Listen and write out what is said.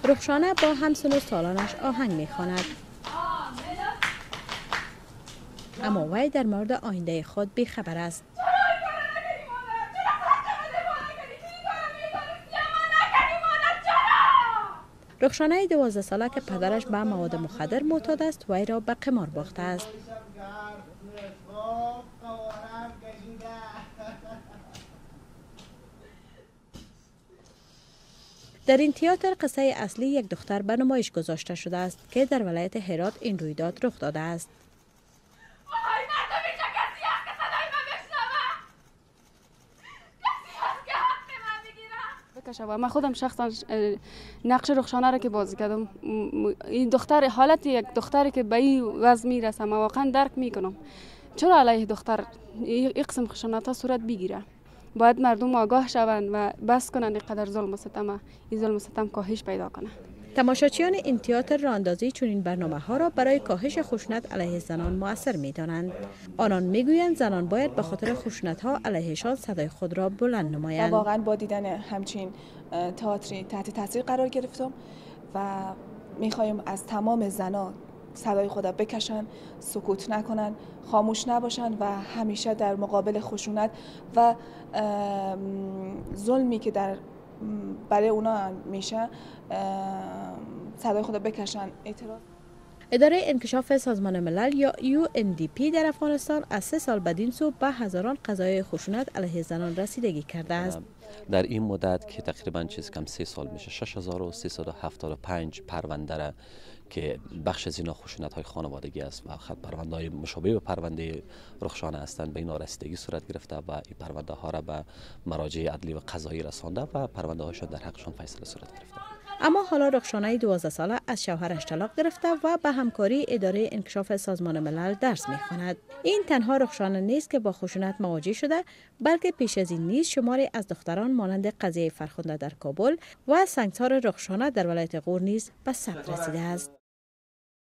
رخشانه با همسن و سالانش آهنگ میخواند، اما وی در مورد آینده خود بیخبر است. رخشانه 12 ساله که پدرش به مواد مخدر معتاد است، وی را به قمار باخته است. در این تئاتر قصه اصلی یک دختر به نمایش گذاشته شده است که در ولایت هرات این رویداد رخ داده است. و من خودم شخصا نقش رخشانه را که بازی کردم، این دختر، حالت یک دختری که به این وضع میرسه، من واقعا درک میکنم چرا علیه دختر این قسم خشونت ها صورت بگیره. باید مردم آگاه شوند و بس کنند اینقدر ظلم و ستم، این ظلم و ستم کاهش پیدا کنه. تماشاچیان این تئاتر راه اندازی چنین برنامه ها را برای کاهش خشونت علیه زنان مؤثر می دانند. آنان میگویند زنان باید به خاطر خشونت ها علیهشان صدای خود را بلند نمایند. واقعا با دیدن همچین تئاتری تحت تاثیر قرار گرفتم و میخوایم از تمام زنان صدای خود را بکشن، سکوت نکنن، خاموش نباشن و همیشه در مقابل خشونت و ظلمی که در برای اونا میشه صدای خود بکشن، اعتراض. اداره انکشاف سازمان ملل یا UNDP در افغانستان از 3 سال بدین سو به هزاران قضایای خشونت علیه زنان رسیدگی کرده است. در این مدت که تقریبا چیز کم 3 سال میشه، 6375 پرونده را که بخش از اینا خشونت های خانوادگی است و خط پرونده های مشابه به پرونده رخشانه هستند، به اینا رسیدگی صورت گرفته و این پرونده ها را به مراجع عدلی و قضایی رسانده و پرونده هاشون در حقشان فیصله صورت گرفته. اما حالا رخشانه 12 ساله از شوهرش طلاق گرفته و به همکاری اداره انکشاف سازمان ملل درس میخواند. این تنها رخشانه نیست که با خشونت مواجه شده، بلکه پیش از این نیز شماری از دختران مانند قضیه فرخنده در کابل و سنگسار رخشانه در ولایت غور نیز به ثبت رسیده است.